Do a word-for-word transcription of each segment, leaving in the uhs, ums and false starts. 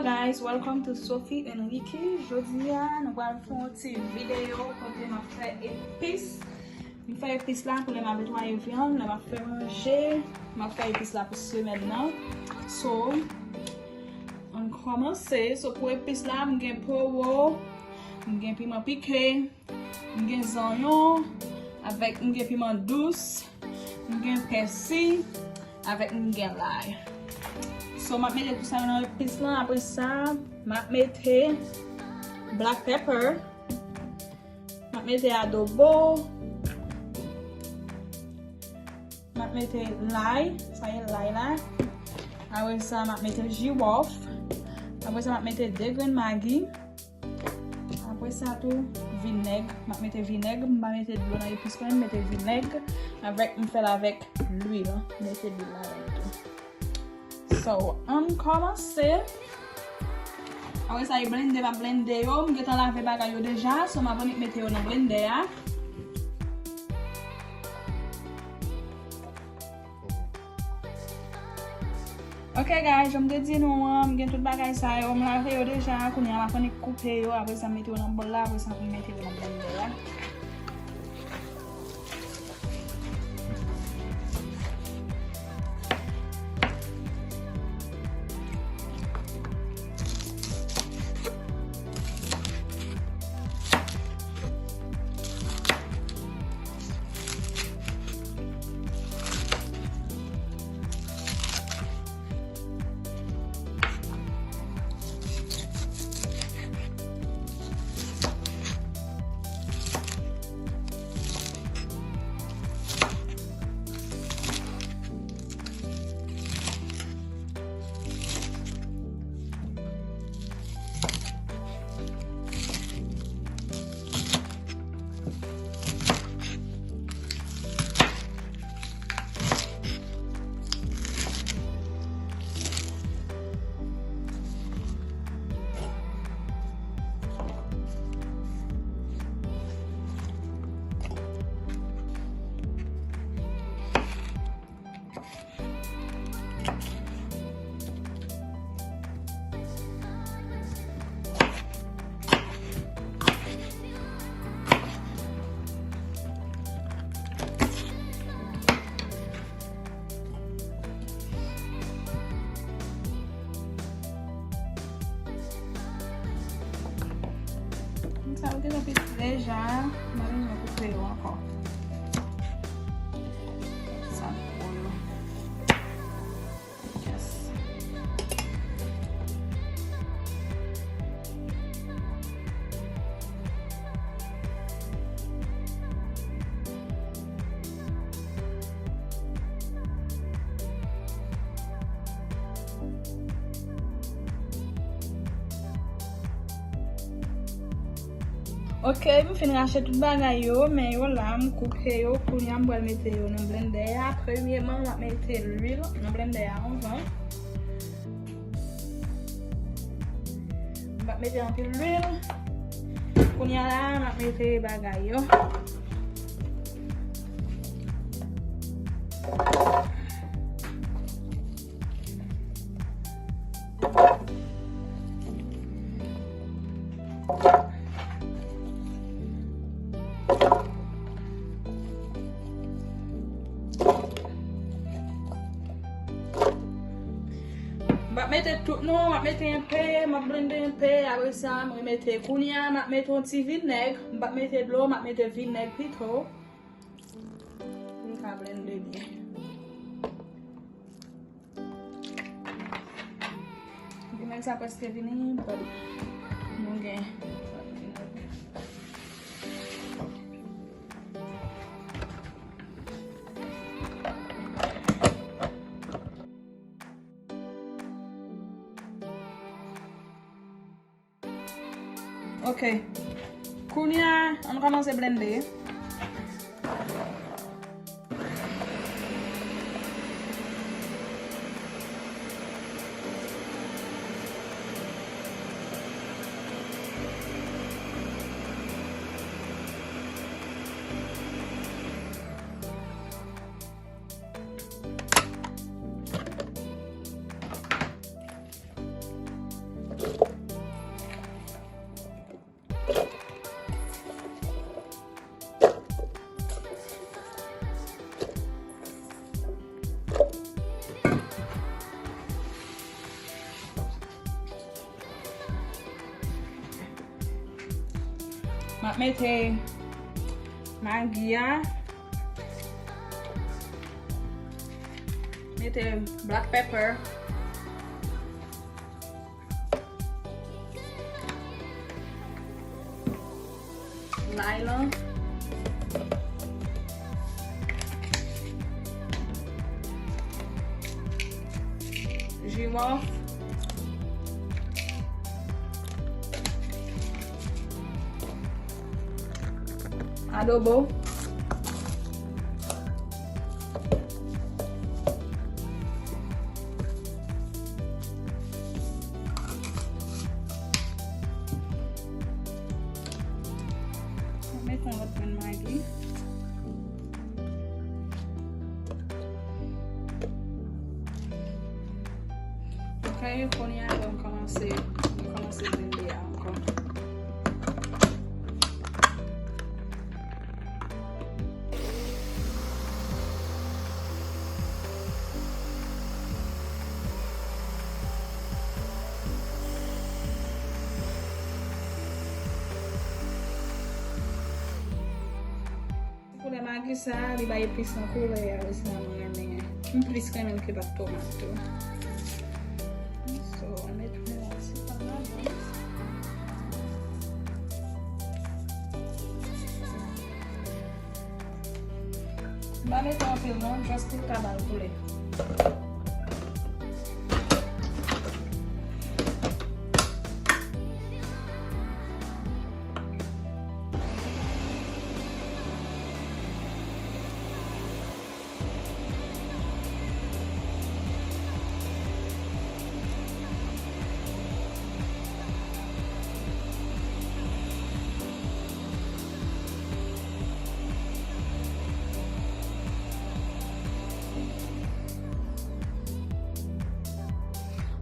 Guys, welcome to Sophie Enrique. Jodi a, nou pral fè yon ti videyo kote m ap fè epis. M fè epis la pou lè m ap netwaye vyann, lè m ap fè manje, m ap fè epis la pou semèn nan. So, ann kòmanse. So, pou epis la, m gen powo, m gen piman pike, m gen zonyon, avèk m gen piman dous, m gen pèsi, avèk m gen lay. So, m ap mete tout sa yo nan epis lan. Apre sa, m ap mete black pepper. M ap mete adobo. M ap mete lay. Sa e lay la. Apre sa, m ap mete jiwòf. Apre sa, m ap mete de grenn magi. Apre sa tou, vinèg. M ap mete vinèg. M pa mete dlo nan epis mwen, m mete vinèg. Avèk, m fè l avèk lwil. M mete lwil ladan l tou. So, ann kòmanse. Apre sa, e blende m ap blende yo. M gentan lave bagay yo deja. So, m ap annik mete yo nan blendè a. Ok, guys, jan m te di nou an, m gen tout bagay sa yo. M lave yo deja. Kounye a, m ap annik koupe yo. Apre sa, m mete yo nan bòl la. Apre sa, m mete yo nan blendè a. Sa yo te nan piti deja, m pa bezwen koupe yo ankò. Sa m pou yo. Yes. Ok, m fin rache tout bagay yo, men yo la, m koupe yo. Kounye a, m pral mete yo nan blendè a. Premyeman, m ap mete lwil nan blendè a anvan. M p ap mete anpil lwil. Kounye a la, m ap mete bagay yo. M p ap mete tout non, m ap mete enpe, m ap blende enpe, apre sa, m remete. Kounye a, m ap mete yon ti vinèg, m p ap mete dlo, m ap mete vinèg pito. Pou m ka blende byen. Vinèg sa prèske fini, but nou gen. Ok. Kounye a, ann kòmanse blende. M ap mete Magi a. Mete black pepper. Lay lan. Jiwòf. Adobo. Mete yon lòt grenn Magi. Ok, kounye a, nou kòmanse, nou kòmanse blende a ankò. Koulè Magi sa, li bay epis lan koulè a, e sa mwen renmen. M plis renmen l ke bat tomat tou. So, mwen met yon ti pa ladan. M pa mete anpil non, just pou l ka ba l koulè.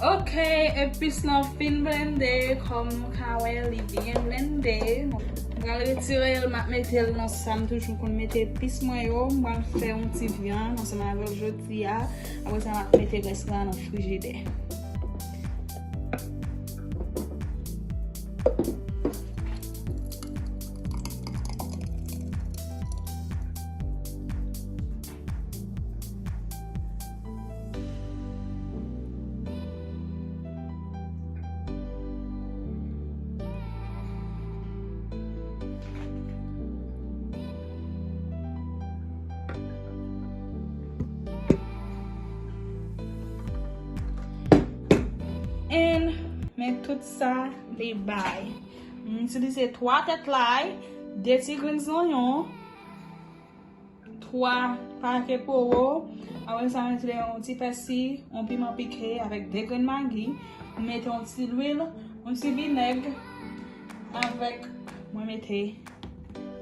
Ok, epis lan fin blende, kòm nou ka wè, li byen blende. M pral retire l, m ap mete l nan sa m toujou konn mete epis mwen yo. M pral fè yon ti vyann ansanm avè l jodi a. Apre sa, m ap mete rès la nan frijidè. And men tout sa li bay. M itilize twa tèt lay, de ti grenn zonyon, twa pake powo. Apre sa, mwen mete yon ti pèsi, yon piman pike avèk de grenn magi. Mwen mete yon ti lwil, yon ti vinèg avèk, mwen mete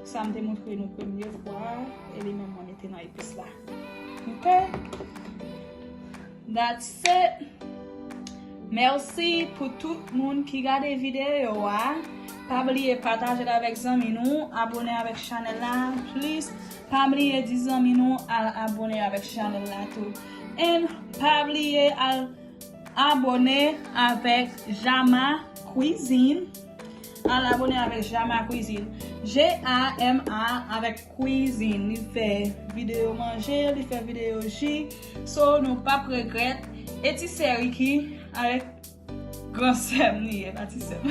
sa m te montre nou premye fwa, e li menm mwen mete nan epis la. Ok? That's it. Mèsi pou tout moun ki gade videyo a. Pa bliye pataje l avèk zanmi nou, abone avèk chanèl la, please. Pa bliye di zanmi nou al abone avèk chanèl la tou. And pa bliye al abone avèk Jama Cuisine. Al abone avèk Jama Cuisine. J A M A avèk Cuisine. Li fè videyo manje, li fè videyo ji. So, nou p ap regrèt. E ti sè Ricky avèk gran sè m li ye, pa ti sè m.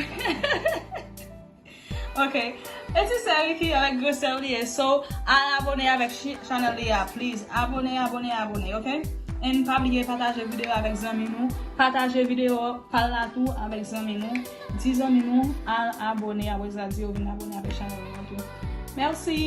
Ok. E ti sè Ricky avèk gran sè m li ye. So, al abone avèk chi-, chanèl li a, please. Abone, abone, abone, ok? And pa bliye pataje videyo avèk zanmi nou. Pataje videyo pa l la tou avèk zanmi nou. Di zanmi nou al abone, apre sa di yo vin abone avèk chanèl nou an tou. Mèsi!